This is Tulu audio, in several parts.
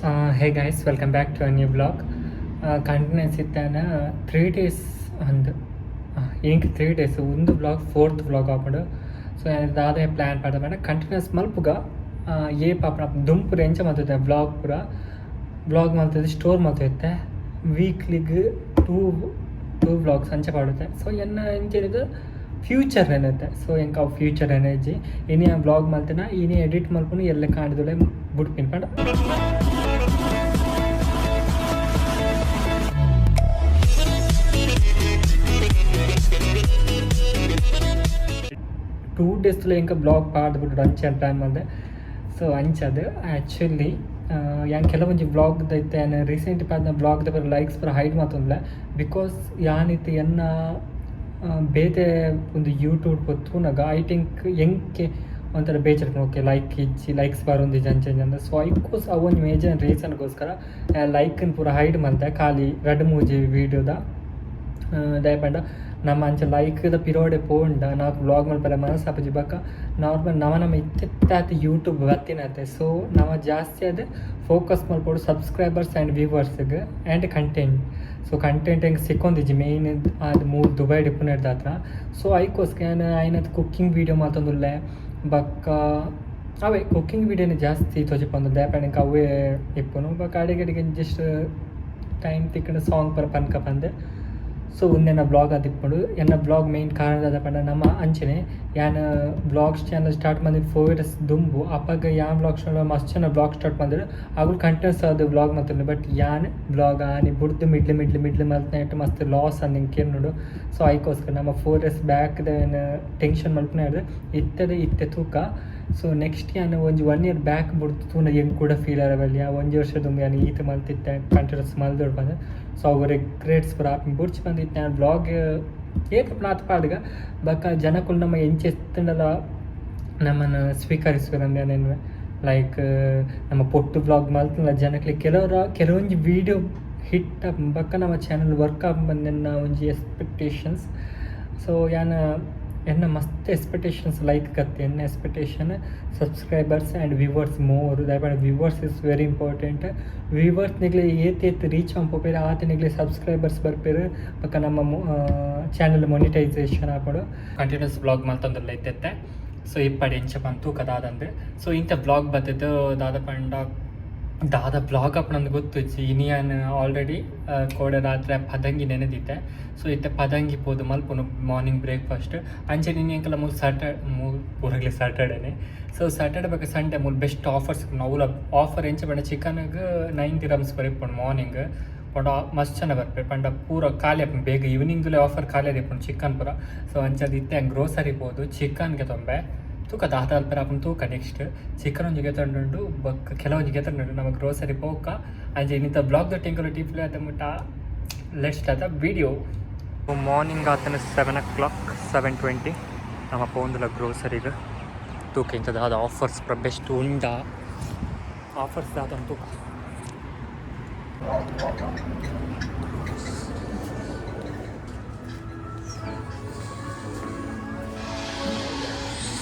Hey guys, welcome back to a new vlog. Continuous ಇತ್ತಾನ 3 days ಅಂದ್ ಎಂಕ್ 3 ಡೇಸ್ ಒಂದು ವ್ಲಾಗ್, ಫೋರ್ತ್ ವ್ಲಾಗ್ ಆಪುಂಡು. ಸೊ ದಾದ ಪ್ಲ್ಯಾನ್ ಪಾಡ್ದ ಪಂಡ, ಕಂಟಿನ್ಯೂಸ್ ಮಲ್ಪುಗ, ಏಪ ಆಪುಂಡು ದುಂಪುರ ಎಂಚ ಮಲ್ತುದೆ, ವ್ಲಾಗ್ ಪೂರ ವ್ಲಾಗ್ ಮಲ್ತದೆ ಸ್ಟೋರ್ ಮಲ್ತಿತ್ತೆ, ವೀಕ್ಲಿಗ್ ಟೂ ಟೂ ವ್ಲಾಗ್ಸ್ ಅಂಚ ಪಾಡುತ್ತೆ. ಸೊ ಎನ್ನ ಎಂಚ ಫ್ಯೂಚರ್ ನೆನತ್ತೆ. ಸೊ ಎಂಕ್ ಅವು ಫ್ಯೂಚರ್ ಎನರ್ಜಿ. ಇನಿ ಆ ವ್ಲಾಗ್ ಮಲ್ತಿನ, ಇನಿ ಎಡಿಟ್ ಮಲ್ಪುನು, ಎಲ್ಲ ಕಾಂಡದೊಳೆ ಬುಡ್ಪಿನ ಪಂಡ. 2 ಡೇಸ್ ಎಂಕ ವ್ಲಾಗ್ ಪಾಡ್ದು ಅಂಚ ಪ್ಲ್ಯಾನ್ ಮಲ್ದೆ. ಸೊ ಅಂಚದು ಆ್ಯಕ್ಚುಲಿ ಯಾನ್ ಕೆಲವೊಂಜಿ ವ್ಲಾಗ್ ಇತ್ತೆ ಯಾನ್ ರೀಸೆಂಟ್ ಪಾಡ್ನ ವ್ಲಾಗ್ ದ ಪೂರ ಲೈಕ್ಸ್ ಪೂರ ಹೈಡ್ ಮಲ್ತೊಂದುಲ್ಲೆ, because ಯಾನ್ ಇತ್ತೆ ಎನ್ನ ಬೇತೆ ಒಂದು ಯೂಟ್ಯೂಬ್ ತೂನಗ I think ಎಂಕೆ ಒಂಥರ ಬೇಜಾರು, ಓಕೆ ಲೈಕ್ ಇಜ್ಜಿ, ಲೈಕ್ಸ್ ಬರೊಂದಿಜ್ಜಿ, ಅಂಚ ಇಂಚ ಅಂದ್. ಸೊ ಐಕೋಸ್ ಅವೊಂಜಿ ಮೇಜರ್ ರೀಸನ್ಗೋಸ್ಕರ ಲೈಕ್ನ್ ಪೂರ ಹೈಡ್ ಮಲ್ತೆ, ಖಾಲಿ ರಡ್ಡ್ ಮೂಜಿ ವೀಡಿಯೋದ. ದಾಯೆ ಪಂಡ ನಮ್ಮ ಅಂಚ ಲೈಕ್ದ ಪಿರೋಡೆ ಪೋಂಡ ನಾಕ್ ವ್ಲಾಗ್ ಮಲ್ಪರೆ ಮನಸ್ಸು ಆಪುಜಿ. ಬೊಕ್ಕ ನಾರ್ಮಲ್ ನಮ ನಮ್ಮ ಇತ್ತಿತ್ತಾತ್ ಯೂಟ್ಯೂಬ್ ಬತ್ತಿನತೆ. ಸೊ ನಮ ಜಾಸ್ತಿ ಆದ್ ಫೋಕಸ್ ಮಲ್ಪೊಡು ಸಬ್ಸ್ಕ್ರೈಬರ್ಸ್ ಆ್ಯಂಡ್ ವ್ಯೂವರ್ಸ್ಗ್ ಆ್ಯಂಡ್ ಕಂಟೆಂಟ್. ಸೊ ಕಂಟೆಂಟ್ ಎಂಕ್ ಸಿಕ್ಕೊಂದಿಜ್ಜಿ, ಮೇಯ್ನ್ ಅದು ಮೂಲು ದುಬೈಡ್ ಇಪ್ಪುನೆಡ್ದಾತ್ರ. ಸೊ ಐಕೋಸ್ಕರ ಯಾನ್ ಆಯ್ನತ್ ಕುಕ್ಕಿಂಗ್ ವೀಡಿಯೋ ಮಲ್ತೊಂದುಲ್ಲೆ. ಬೊಕ್ಕ ಅವೇ ಕುಕ್ಕಿಂಗ್ ವೀಡಿಯೋನೇ ಜಾಸ್ತಿ ತೋಜಿಪೊಂದು, ದಾಯೆ ಪಂಡ ಎಂಕ್ ಅವೇ ಇಪ್ಪುನು. ಬೊಕ್ಕ ಅಡೆಗೆ ಅಡೆಗೆ ಜಸ್ಟ್ ಟೈಮ್ ತಿಕ್ಕಂಡ ಸಾಂಗ್ ಪೂರ ಪನ್ಕ ಪಂದ್. ಸೊ ಉಂದೆನ್ನ ವ್ಲಾಗ್ ಆದಿಪ್ಪುಂಡು. ಎನ್ನ ವ್ಲಾಗ್ ಮೇಯ್ನ್ ಕಾರಣ ದಾದ ಪಂಡ, ನಮ್ಮ ಅಂಚನೆ ಯಾನ್ ವ್ಲಾಗ್ಸ್ ಚಾನಲ್ ಸ್ಟಾರ್ಟ್ ಮಲ್ದಿದ್ದು 4 ಇಯರ್ಸ್ ದುಂಬು. ಅಪಗ ಯಾನ್ ವ್ಲಾಗ್ ಸ್ಟಾರ್ಟ್, ಮಸ್ತ್ ಜನ ವ್ಲಾಗ್ ಸ್ಟಾರ್ಟ್ ಮಲ್ದೆರ್, ಅಗುಲು ಕಂಟಿನ್ಯೂಸ್ ಆದ್ ವ್ಲಾಗ್ ಮಲ್ತೊಂದು. ಬಟ್ ಯಾನ್ ವ್ಲಾಗ್ ಆನಿ ಬುಡ್ದು ಮಿಡ್ಲ್ ಮಿಡ್ಲ್ ಮಿಡ್ಲ್ ಮಲ್ತ್ನೆಟ್ ಮಸ್ತ್ ಲಾಸ್ ಅಂದ್ ಎಂಕ್ ಕೇನುಂಡು. ಸೊ ಐಕೋಸ್ಕರ ನಮ್ಮ 4 ಇಯರ್ಸ್ ಬ್ಯಾಕ್ ದ ಟೆನ್ಷನ್ ಮಲ್ಪುನ ಇತ್ತೆದ ಇತ್ತೆ ತೂಕ. ಸೊ ನೆಕ್ಸ್ಟ್ ಯಾನ್ ಒಂಜಿ ಒನ್ ಇಯರ್ ಬ್ಯಾಕ್ ಬುಡ್ದು ತೂನ ಎಂಕ್ ಕೂಡ ಫೀಲ್ ಆರ ಬಲ್ಲಿ, ಆ ಒಂಜಿ ವರ್ಷ ದುಂಬು ಯಾನ್ ಈತ್ ಮಲ್ತಿತ್ತೆ, ಕಂಟಿನ್ಯೂಸ್ ಮಲ್ದೊಡು ಪಂದ್. ಸೊ ಅವು ರಿಗ್ರೆಟ್ಸ್ ಪೂರ ಆಪಿನ ಬುಡ್ಚಿ ಬಂದಿತ್ತೆ. ಯಾನ್ ವ್ಲಾಗ್ ಏತ್ ಆತ್ ಪಾಡ್ಗ. ಬೊಕ್ಕ ಜನಕುಲು ನಮ್ಮ ಎಂಚ ಇತ್ತ್ಂಡಲ ನಮ್ಮನ್ನು ಸ್ವೀಕರಿಸುವೆರ್ ಅಂದ್ ಯಾನ್ ಎನ್ನುವೆ. ಲೈಕ್ ನಮ್ಮ ಪೊಟ್ಟು ವ್ಲಾಗ್ ಮಲ್ತ್ಂಡ ಜನಕ್ಲೆಗ್ ಕೆಲವರ ಕೆಲವೊಂಜಿ ವೀಡಿಯೋ ಹಿಟ್ ಆಪುಂಡು, ಬೊಕ್ಕ ನಮ್ಮ ಚಾನಲ್ ವರ್ಕ್ ಆಪುಂಡು ಒಂಜಿ ಎಕ್ಸ್ಪೆಕ್ಟೇಷನ್ಸ್. ಸೊ ಯಾನ್ ಎನ್ನ ಮಸ್ತ್ ಎಕ್ಸ್ಪೆಕ್ಟೇಷನ್ಸ್ ಲೈಕ್ ಕತ್ತೆ, ಎನ್ನ expectation subscribers and viewers more. ದಾಯೆ ಪಂಡ viewers is very important. Viewers ನಿಕ್ಲೆ ಏತ್ ಏತ್ ರೀಚ್ ಮನ್ಪುಪೆರ್, ಆತ್ ನಿಕ್ಲೆ ಸಬ್ಸ್ಕ್ರೈಬರ್ಸ್ ಬರ್ಪೆರ್, ಬೊಕ್ಕ ನಮ್ಮ ಚಾನಲ್ ಮೊನಿಟೈಸೇಷನ್ ಆಪುಂಡು. ಕಂಟಿನ್ಯೂಸ್ ವ್ಲಾಗ್ ಮಲ್ತೊಂದುಲ್ಲ ಇತ್ತೆತ್ತೆ. ಸೊ ಇಪ್ಪಡ್ ಎಂಚ ಪಂದ್ ತೂಕ ದಾದಂದ್. ಸೊ ಇಂಥ ವ್ಲಾಗ್ ಬತ್ತದು ದಾದ ಪಂಡ, ದಾದ ವ್ಲಾಗ್ ಆಪುಂಡು ಗೊತ್ತುಜ್ಜಿ. ಇನಿ ಯಾನ್ ಆಲ್ರೆಡಿ ಕೋಡೆ ರಾತ್ರೆ ಪದಂಗಿ ನೆನೆದಿತ್ತೆ. ಸೊ ಇತ್ತೆ ಪದಂಗಿ ಪೋದು ಮಲ್ಪುನು ಮಾರ್ನಿಂಗ್ ಬ್ರೇಕ್ಫಾಸ್ಟ್. ಅಂಚನೆ ಇನಿ ಎಂಕಲ ಮೂಲು ಸ್ಯಾಟರ್ ಮೂಲು ಪೂರಗ್ಲೆ ಸ್ಯಾಟರ್ಡೇನೆ. ಸೊ ಸ್ಯಾಟರ್ಡೆ ಬೊಕ್ಕ ಸಂಡೇ ಮೂಲು ಬೆಸ್ಟ್ ಆಫರ್ಸ್. ಅವ್ಲ ಆಫರ್ ಎಂಚ ಪಂಡ, ಚಿಕನ್ಗ್ 9 ದಿರಮ್ಸ್ ಪೂರ ಇಪ್ಪುಂಡು ಮಾರ್ನಿಂಗ್. ಪಂಡ ಮಸ್ತ್ ಚೆನ್ನ ಬರ್ಪೆ, ಪಂಡ ಪೂರ ಖಾಲಿ ಆಪುಂಡು ಬೇಗ. ಈವ್ನಿಂಗ್ಲೆ ಆಫರ್ ಖಾಲಿ ಆದಿಪ್ಪುಂಡು ಚಿಕನ್ ಪೂರ. ಸೊ ಅಂಚಾದ್ ಇತ್ತೆ ಹಂಗೆ ಗ್ರೋಸರಿ ಪೋದು ಚಿಕನ್ಗೆ ತೊಂಬೆ. ತೂಕ ದಾದ ಅಲ್ಪರ ಆಪುಂಡು ತೂಕ. ನೆಕ್ಸ್ಟ್ ಚಿಕನ್ ಒಂಜಿ ಗೆತೊಂಡುಂಡು, ಬೊಕ್ಕ ಕೆಲವೊಂಜಿ ಗೆತೊಂಡುಂಡು. ನಮ್ಮ ಗ್ರೋಸರಿ ಪೋಕ. ಅಂಚೆ ಇನ್ನಿತ ವ್ಲಾಗ್ ದ ಎಂಕುಲು ಟಿಪ್ಲೆ ಆತ ಮುಟ್ಟ. Let's start the video. Morning ಆತನ 7 ಓ ಕ್ಲಾಕ್, 7:20. ನಮ್ಮ ಪೋಂದುಲ ಗ್ರೋಸರಿಗೆ. ತೂಕ ಇಂಥ ದಾದ ಆಫರ್ಸ್ ಪೂರ ಬೆಸ್ಟ್ ಉಂಡ, ಆಫರ್ಸ್ ದಾದ ತೂಕ.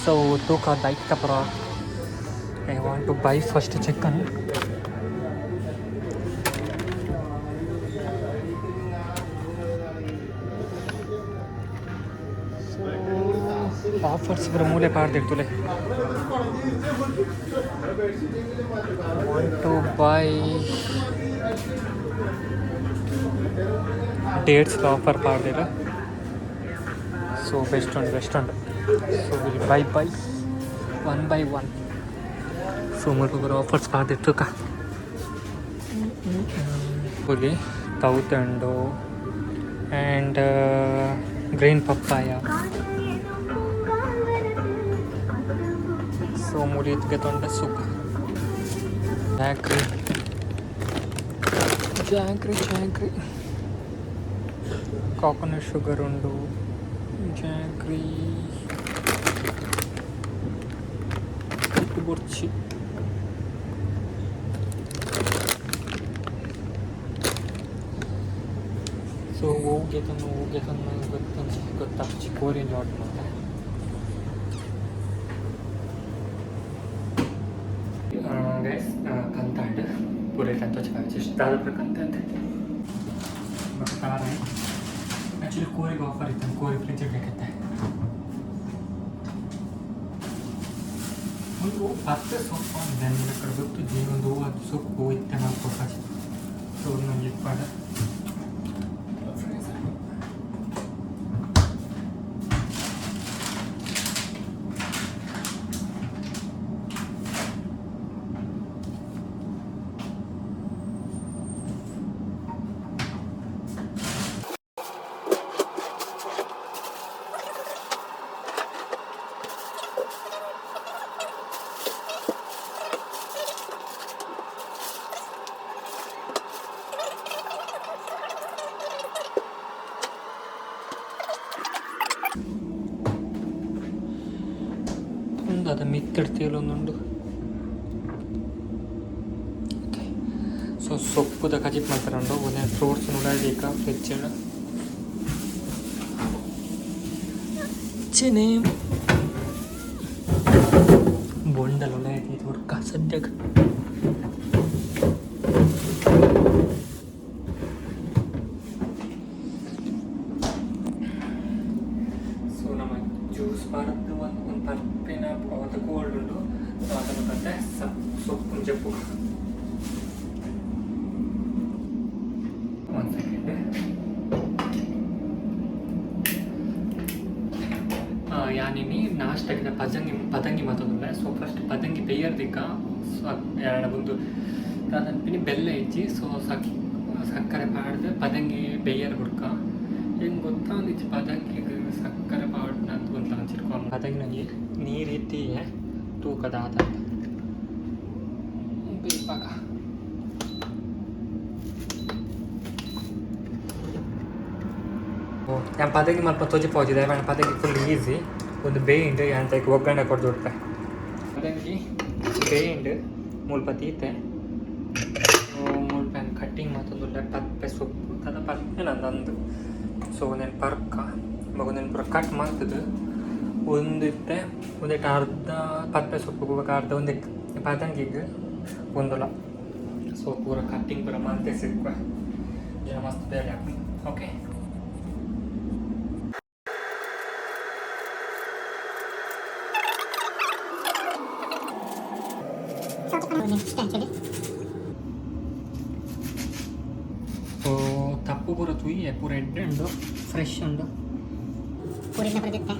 ಸೊ ತೂಕ ದೈತ ಪೂರ. I want to buy first chicken. Offers ಪೂರ ಮೂಲೆ ಪಾಡ್ದಿರ್ತುಲೆ. Want to buy dates. Offer ಪಾಡ್ದಿರ. So best ಉಂಟು, ಬೆಸ್ಟ್ ಉಂಟು. So will buy one by one. So ಮುಲ್ಪ ಪೂರ ಆಫರ್ಸ್ ಪಾಡ್ದಿರ್ತುಕ. ಪುಲಿ ತೌತೆ ಉಂಡು ಆ್ಯಂಡ್ ಗ್ರೀನ್ ಪಪ್ಪಾಯ. ಸೊ ಮೂಲಿ ತೊಂಡ sukka jaggery, jaggery, jaggery, coconut sugar ಉಂಡು, ಜಾಗ್ರಿ ಬೊರ್ಚಿ. ಸೊ ಹೋಗಿ ಹೋಗಿ ಗೊತ್ತ ಗೊತ್ತಾಗ್ಚಿ. ಕೋರಿಯನ್ ಆರ್ಡರ್ ಮತ್ತೆ ಗೈಸ್. ಕಂತಾಂಡ್ ಪೂರ ಬೋಡೆ ಅಂತ ಜಸ್ಟ್ ದಾದ ಪ್ರಕಂತ ಅಂತ ಬಟ್ ತಾರಾಯಿ ಆ್ಯಕ್ಚುಲಿ ಕೋರಿಗೆ ಆಫರ್ ಇತ್ತು, ಕೋರಿ ಫ್ರಿಜ್ ಬೇಕಿತ್ತೆ. ಒಂದು ಪತ್ತೆ ಸೊಪ್ಪು ಬೆನ್ನ ಕಡೆ ಗೊತ್ತು ಒಂದು ಹೂವು ಸೊಪ್ಪು ಇತ್ತೆ ಮಾಡ್ಕೊಡ್ತಾರೆ. ಸೊ ನಮಗೆ ಪಾಡ. ಒಂದು ಅದು ಮಿತ್ತಿಡ್ತೀವಲ್ಲ. ಓಕೆ, ಸೊ ಸೊಪ್ಪುದ ಕಜಿಪ್ ಮಾಡ್ತಾರೆ ಉಂಡು. ಒಂದೇ ಫ್ರೂಟ್ಸ್ ನೋಡಾದೀಕ ಫ್ರಿಜ್ ಚಿನಿ ಬೊಂಡಲ್ ಉಲಾಯ್ತು ಹುಡ್ಕ ಸದ್ಯಕ್ಕೆ. ಸೊ ನಮ್ಮ ಜ್ಯೂಸ್ ಬಾರದ್ದು ಒಂದು ಒಂದು ಪರ್ಪಿನ ಒಂದು ಕೋಲ್ಡ್ ಉಂಟು. ಸೊ ಅದನ್ನು ಮತ್ತೆ ಸೊಪ್ಪು ಜಪ್ಪು. ಒಂದು ಸೆಕೆಂಡ್. ಯಾನಿನಿ ನಾಷ್ಟಕ್ಕೆ ಪಜಂಗಿ ಪದಂಗಿ ಮತ್ತೊಂದುಲ್ಲೆ. ಸೊ ಫಸ್ಟ್ ಪದಂಗಿ ಪೆಯ್ಯರ್ದಿಕ್ಕ ಎರಡು ಒಂದು ದಾದನ್ಪಿನಿ ಬೆಲ್ಲ ಇಜ್ಜಿ. ಸೊ ಸಕ್ಕಿ ಸಕ್ಕರೆ ಪಾಡ್ದು ಪದಂಗಿ ಬೇಯರ್ ಬುಡ್ಕ. ಹೆಂಗೆ ಗೊತ್ತಾ ಒಂದಿಜ್ಜಿ ಪದಂಗಿಗೆ ಸಕ್ಕರೆ ಪಾಡ್ನ ಅಂತ ಗೊತ್ತ ಒಂಚಿರ್ಕೊ. ಪದಂಗಿ ನಂಗೆ ನೀರು ಇತ್ತಿ ತೂಕದ ಆತ ಬೇಪಾಗ. ಯಾನ್ ಪದಂಗಿ ಮಲ್ಪ ತೋಜಿ ಪೋಜಿದೆ. ಪದಂಗಿ ಫುಲ್ ಈಸಿ. ಒಂದು ಬೇಯಿಂಡ್ ಯಾನ್ ತೈಕ್ ಒಗ್ಗರಣೆ ಕೊಡ್ದು ಉಡ್ಪೆ. ಪದಂಗಿ ಬೇಯಿಂಡ್ ಮುಲ್ಪ ತೀತೆ ಮುಲ್ಪ ಕಟ್ಟಿಂಗ್ ಮತ್ತೊಂದುಲ್ಲೆ. ಪದ್ಪೆ ಸೊಪ್ಪು ತದ ಪದ್ಪೆ ನಂದಂದು. ಸೊ ಒಂದೇನು ಪರ್ಕ ಬೊಕ ಒಂದೆನ್ ಪೂರ ಕಟ್ ಮಲ್ತುದು ಒಂದು ಇತ್ತೆ. ಒಂದೆಟ್ ಅರ್ಧ ಪದ್ಪೆ ಸೊಪ್ಪು ಬೊಕ ಅರ್ಧ ಒಂದೆಕ್ ಪದಂಗಿಗ್ ಒಂದುಲ. ಸೊ ಪೂರ ಕಟ್ಟಿಂಗ್ ಪೂರ ಮಲ್ತೆ ಸಿಕ್ಕುವೆ ಜನ ಮಸ್ತ್ ಬೇಲೆ. ಓಕೆ. ಸೊ ತಪ್ಪು ಪೂರ ತೂಯೆ ಪೂರ ಎಡ್ಡೆ ಉಂಡು, ಫ್ರೆಶ್ ಉಂಡು. ಪೂರಿನ ಪ್ರದಿತ್ತೆ.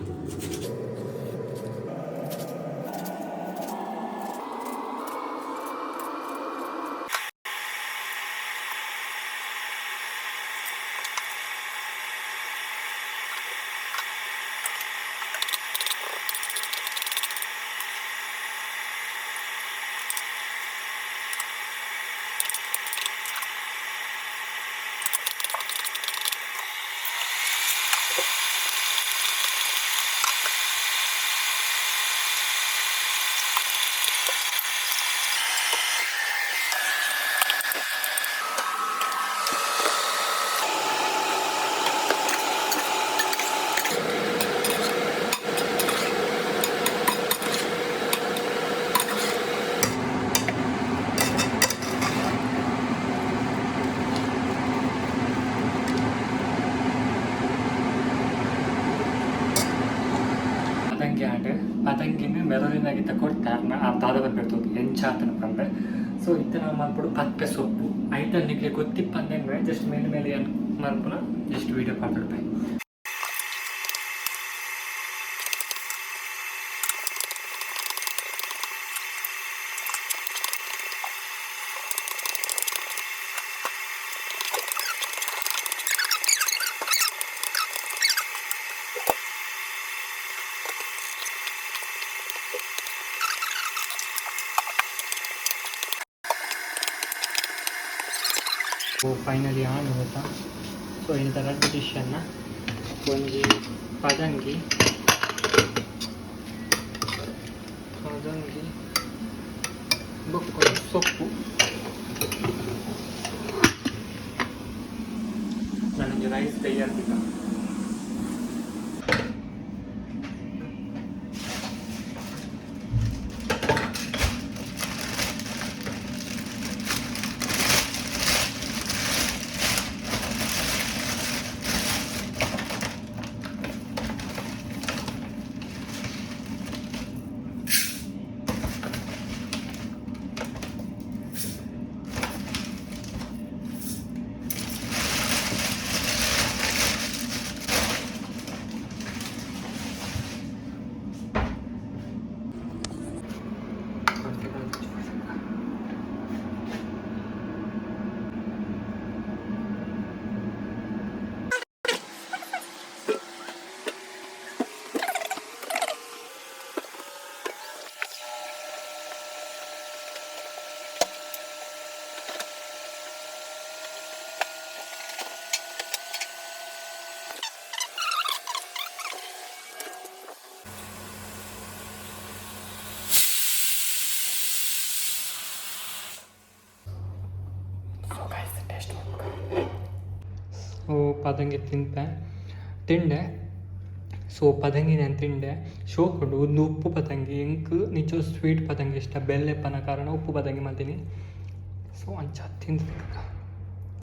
ಪದಂಗಿ ಆಂಡ್ ಪದಂಗಿನ ಮೆರೊಲಿನಾಗಿತ್ತ ಕೊಡ್ತಾರೆ. ಆ ದಾದ ಬಂದ್ಬಿಡ್ತು ಎಂಚಾತನ ಪಂಡೆ. ಸೊ ಇತ್ತ ನಾವು ಮಲ್ಪಡು ಪದ್ಪೆ ಸೊಪ್ಪು ಐತ. ನಿಕ್ಲೆ ಗೊತ್ತಿಪ್ಪಂದೆ ಜಸ್ಟ್ ಮೇಲೆ ಮೇಲೆ ಏನು ಮಲ್ಪುನ ಜಸ್ಟ್ ವೀಡಿಯೋ ಪಾಡ್ದುಡ್ಪೆ. ಫೈನಲಿ ಆನ್ ಗೊತ್ತಾ. ಸೊ ಇಂಥ ರಡ್ಡ್ ಡಿಶನ್ನು ಒಂಜಿ ಪದಂಗಿ ಪದಂಗಿ ಬೊಕ್ಕ ಸೊಪ್ಪು. ನನಗೆ ರೈಸ್ ತಯಾರಿಸಿದ. ಸೊ ಗೈಸ್, ಟೇಸ್ಟ್. ಸೊ ಪದಂಗಿ ತಿನ್ಪೆ, ತಿಂಡೆ. ಸೊ ಪದಂಗಿ ನಾನು ತಿಂಡೆ, ಶೋಕುಂಡು. ಒಂದು ಉಪ್ಪು ಪತಂಗಿ. ಎಂಕ್ ನಿಜ ಸ್ವೀಟ್ ಪತಂಗಿ ಇಷ್ಟ. ಬೆಲ್ಲೆಪ್ಪನ ಕಾರಣ ಉಪ್ಪು ಪತಂಗಿ ಮಲ್ತೀನಿ. ಸೊ ಅಂಚ ತಿಂದು.